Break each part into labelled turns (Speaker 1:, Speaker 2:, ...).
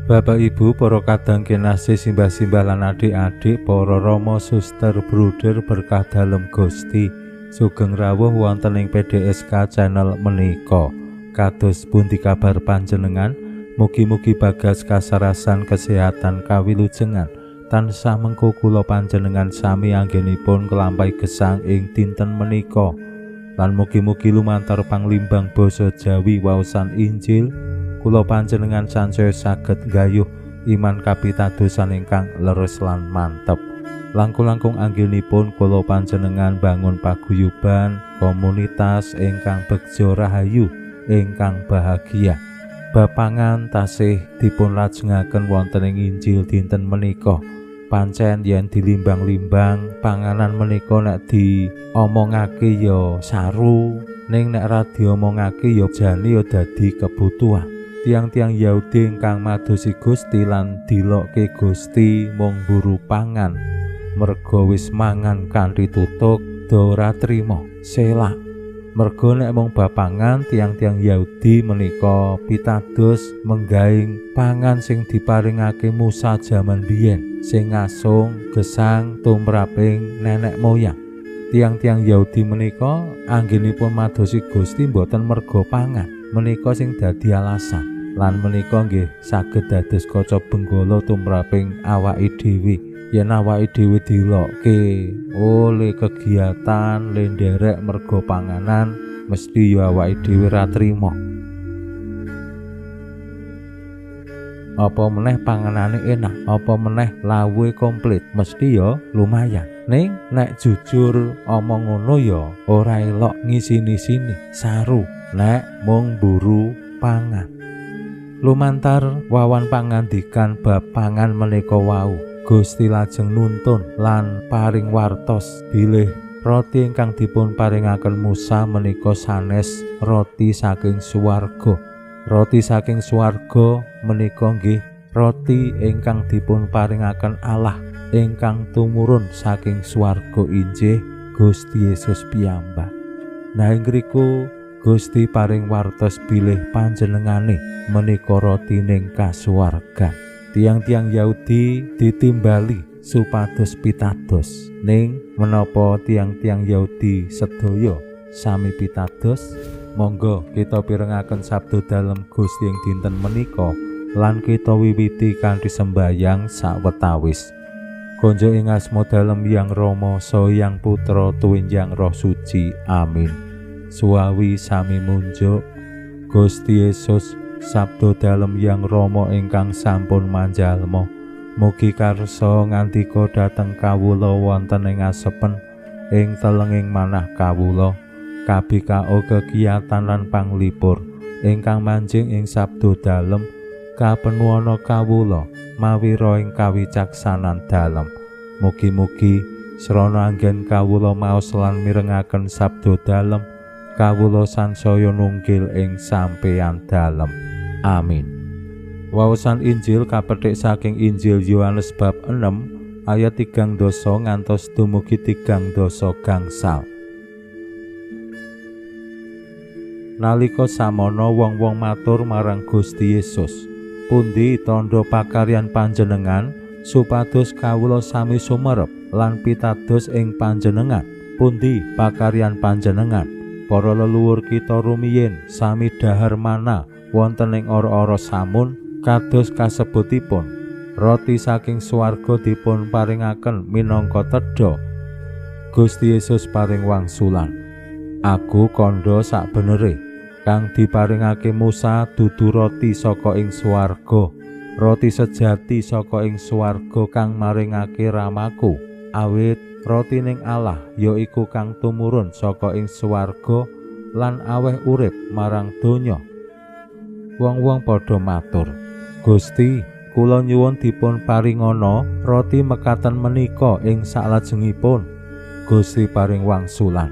Speaker 1: Bapak Ibu, para kadang kinasih, simbah-simbah lan adik-adik, para rama, suster, bruder berkah dalem Gusti, sugeng rawuh wonten ing PDSK channel menika. Kados pundi kabar panjenengan? Mugi-mugi bagas kasarasan kesehatan kawilujengan tansah mengko kula panjenengan sami anggenipun kelampahi gesang ing dinten menika. Lan mugi-mugi lumantar panglimbang basa Jawi waosan Injil kula panjenengan sansaya saged nggayuh iman kapitadosan ingkang leres lan mantep. Langkung-langkung anggenipun kula panjenengan bangun paguyuban komunitas ingkang begja rahayu ingkang bahagia. Bab pangan tasih dipun lajengaken wonten ing Injil dinten menika. Pancen yen dilimbang-limbang panganan menika nek diomongake ya saru, ning nek ra diomongake ya jane ya dadi kebutuhan. Tiang-tiang Yahudi ingkang madosi Gusti lan dilokke Gusti mung mburu pangan, merga wis mangan kanthi tutuk do ora trima selak. Merga nek mung bab pangan, tiang-tiang Yahudi menika pitados menggaing pangan sing diparingake Musa jaman biyen, sing ngasung gesang tumraping nenek moyang. Tiang-tiang Yahudi menika anggenipun madosi Gusti mboten merga pangan, menika sing dadi alasan. Lan menika nggih saged dados kaca benggala tumraping awake dhewe. Yen awake dhewe dilokke oleh kegiatan le nderek merga panganan, mesti ya awake dhewe ra trima. Apa meneh panganane enak, apa meneh lawuhe komplit, mesti ya lumayan. Ning nek jujur omong ngono ya ora elok ngisini-sini, saru nek mung mburu pangan. Lumantar wawan pangandikan bab pangan menika wau, Gusti lajeng nuntun lan paring wartos bilih roti ingkang dipun paringaken Musa menika sanes roti saking swarga. Roti saking swarga menika nggih roti ingkang dipun paringaken Allah ingkang tumurun saking swarga injih Gusti Yesus piyambak. Nah ing ngriku Gusti paring wartos bilih panjenengane menika roti ning kasuwargan. Tiang-tiang Yahudi ditimbali supados pitados. Ning menapa tiang-tiang Yahudi sedaya sami pitados? Monggo kita pirengaken sabda dalem Gusti ing dinten menika lan kita wiwiti kanthi sembayang sawetawis. Konjuk ing asma dalem Yang Rama, Saha Yang Putra, tuwin Yang Roh Suci. Amin. Suwawi sami munjuk Gusti Yesus, sabda dalem Yang Rama ingkang sampun manjalma, mugi karsa ngandika dhateng kawula wonten ing asepen ing telenging manah kawula, kabikao kegiatan lan panglipur ingkang manjing ing sabda dalem, kapenuana kawula mawira ing kawicaksanan dalem. Mugi-mugi srana anggen kawula maos lan mirengaken sabda dalem, kawula sansaya nunggil ing sampeyan dalem. Amin. Waosan Injil kapethik saking Injil Yohanes bab 6 ayat 3 dasa ngantos dumugi 3 dasa gangsal. Nalika samono wong-wong matur marang Gusti Yesus, "Pundi tandha pakaryan panjenengan supados kawula sami sumerep lan pitados ing panjenengan? Pundi pakaryan panjenengan? Para leluhur kita rumiyin sami dahar mana wonten ing ora-ora samun kados kasebutipun roti saking swarga dipun paringaken minangka tedha." Gusti Yesus paring wangsulan, "Aku kandha sakbenere kang diparingake Musa dudu roti saka ing swarga, roti sejati saka ing swarga kang maringake ramaku. Awit roti ning Allah yaiku kang tumurun saka ing swarga lan aweh urip marang donya." Wong-wong padha matur, "Gusti, Kula nyuwun dipun paringana roti mekaten menika ing saklajengipun. Gusti paring wangsulan,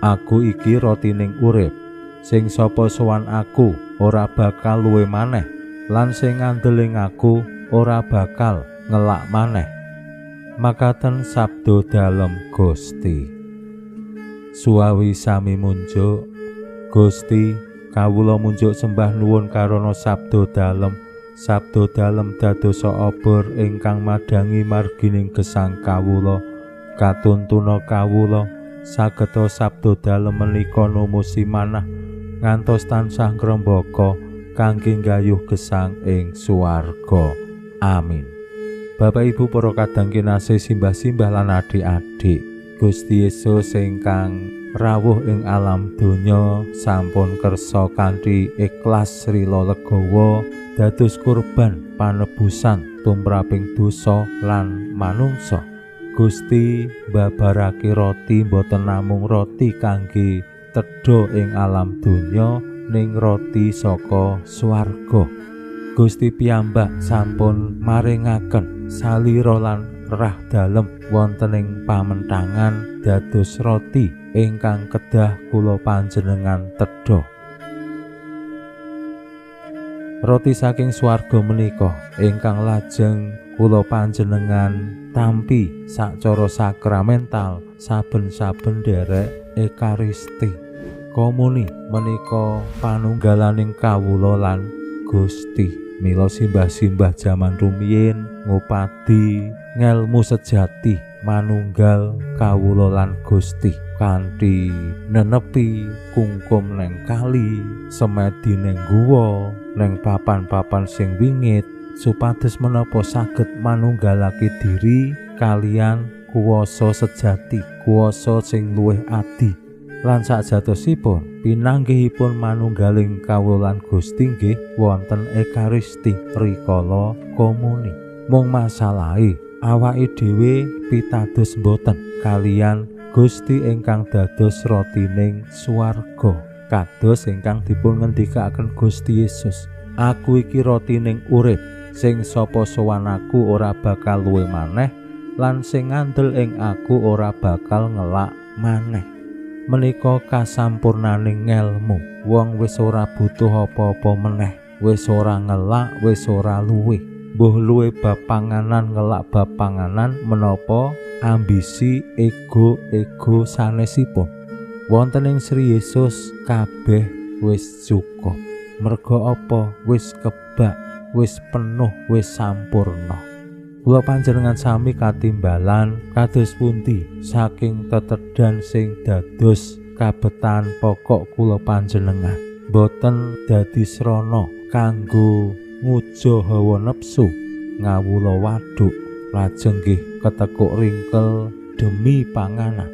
Speaker 1: aku iki rotining urip. Sing sapa sowan aku ora bakal luwe maneh, lan sing ngandel ing aku ora bakal ngelak maneh. Makaten sabda dalem Gusti. Suwawi sami munjuk, Gusti, kawula munjuk sembah nuwun karana sabda dalem. Sabda dalem dadosa obor ingkang madhangi margining gesang kawula. Katuntuna kawula sageta sabda dalem menika numusi manah ngantos tansah ngrembaka kangge nggayuh gesang ing swarga. Amin. Bapak Ibu para kadang kinasih, simbah-simbah lan adik-adik, Gusti Yesus ingkang rawuh ing alam donya sampun kersa kanthi ikhlas rila legawa dados kurban panebusan tumraping dosa lan manungsa. Gusti mbabarake roti boten namung roti kangge tedha ing alam donya, ning roti saka swarga. Gusti piyambak sampun maringaken salira lan rah dalem wonten ing pamentangan dados roti ingkang kedah kula panjenengan tedha. Roti saking swarga menika ingkang lajeng kula panjenengan tampi sacara sakramental saben-saben nderek Ekaristi. Komuni menika panunggalaning kawula lan Gusti. Mila simbah-simbah jaman rumiyin ngupadi ngelmu sejati manunggal kawula lan Gusti kanthi nenepi kungkum neng kali, semedi neng guwa, neng papan-papan sing wingit, supados menapa saged manunggalake diri kalian kuwasa sejati, kuwasa sing luwih adi. Lan sakjatosipun pinanggihipun manunggaling kawula lan Gusti nggih wonten Ekaristi rikala komuni. Mung masalahe awake dhewe pitados mboten kalian Gusti ingkang dados rotining swarga, kados ingkang dipun ngendikaaken Gusti Yesus, aku iki rotining urip, sing sapa sowan aku ora bakal luwe maneh, lan sing ngandel ing aku ora bakal ngelak maneh. Menika kasampurnaning ngelmu. Wong wis ora butuh apa-apa meneh, wis ora ngelak, wis ora luwe. Mbuh luwe bab panganan, ngelak bab panganan, menapa ambisi ego-ego sanesipun. Wonten ing Sri Yesus kabeh wis cukup. Merga apa? Wis kebak, wis penuh, wis sampurna. Kula panjenengan sami katimbalan kados pundi saking tetedhan sing dados kabetan pokok kula panjenengan. Boten dadi srana kanggo ngujo hawa nepsu, ngawula waduk, lajeng nggih ketekuk ringkel demi panganan.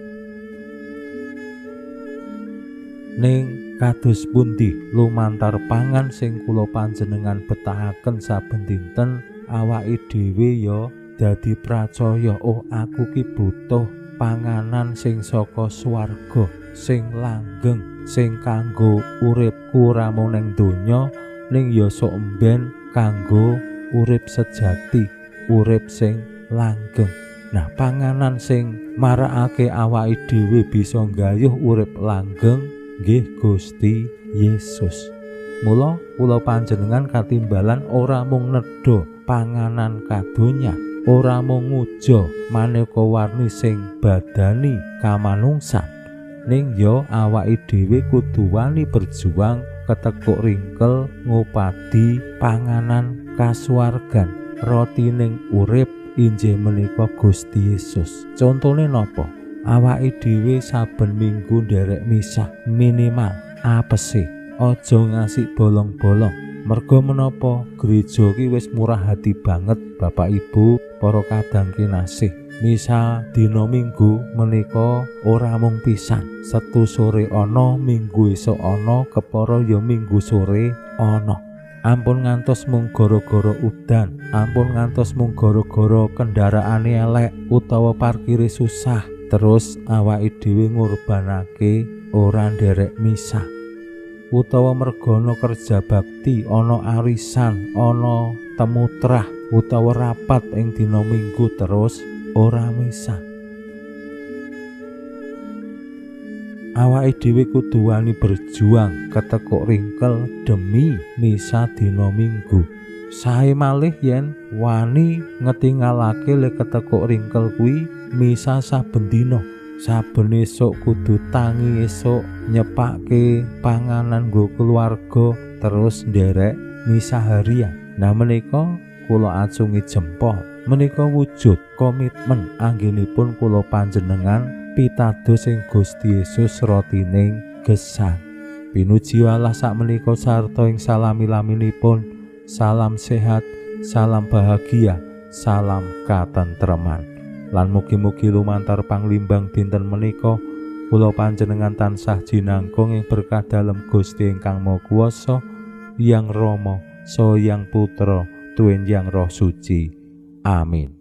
Speaker 1: Ning kados pundi lumantar pangan sing kula panjenengan betahaken saben dinten, awake dhewe ya dadi pracaya, oh aku ki butuh panganan sing saka swarga, sing langgeng, sing kanggo uripku ora mung ning donya, ning ya sok mben kanggo urip sejati, urip sing langgeng. Nah, panganan sing marakake awake dhewe bisa nggayuh urip langgeng nggih Gusti Yesus. Mula kula panjenengan katimbalan ora mung nedha panganan kadonya, ora mung ngujo maneka warni sing badani kamanungsan, ning ya awake dhewe kudu wani berjuang ketekuk ringkel ngupadi panganan kasuwargan, rotining urip injih menika Gusti Yesus. Contone napa? Awake dhewe saben minggu nderek misah minimal apese, aja ngasih bolong-bolong. Merga menapa? Gereja ki wis murah hati banget Bapak Ibu para kadang kinasih. Misa dina Minggu menika ora mung pisan, Setu sore ana, Minggu esuk ana, kepara ya Minggu sore ana. Ampun ngantos mung gara-gara udan, ampun ngantos mung gara-gara kendaraane elek utawa parkire susah, terus awake dhewe ngorbanake ora nderek misa. Utawa merga ana kerja bakti, ana arisan, ana temu trah, utawa rapat ing dina Minggu terus ora misa. Awake dhewe kudu wani berjuang ketekuk ringkel demi misa dina Minggu. Sae malih yen wani ngetingalake le ketekuk ringkel kuwi misa saben dina. Saben esuk kudu tangi esuk nyepake panganan nggo keluarga terus nderek misa harian. Nah menika kula acungi jempol. Menika wujud komitmen anggenipun kula panjenengan pitados ing Gusti Yesus rotining gesang. Pinuji Allah sakmenika sarta ing salami-laminipun. Salam sehat, salam bahagia, salam katentreman. Lan mugi-mugi lumantar panglimbang dinten menika kula panjenengan tansah jinangkung ing berkah dalem Gusti ingkang Maha Kuwasa, Yang Rama, Saha Yang Putra, Tuwin Yang Roh Suci. Amin.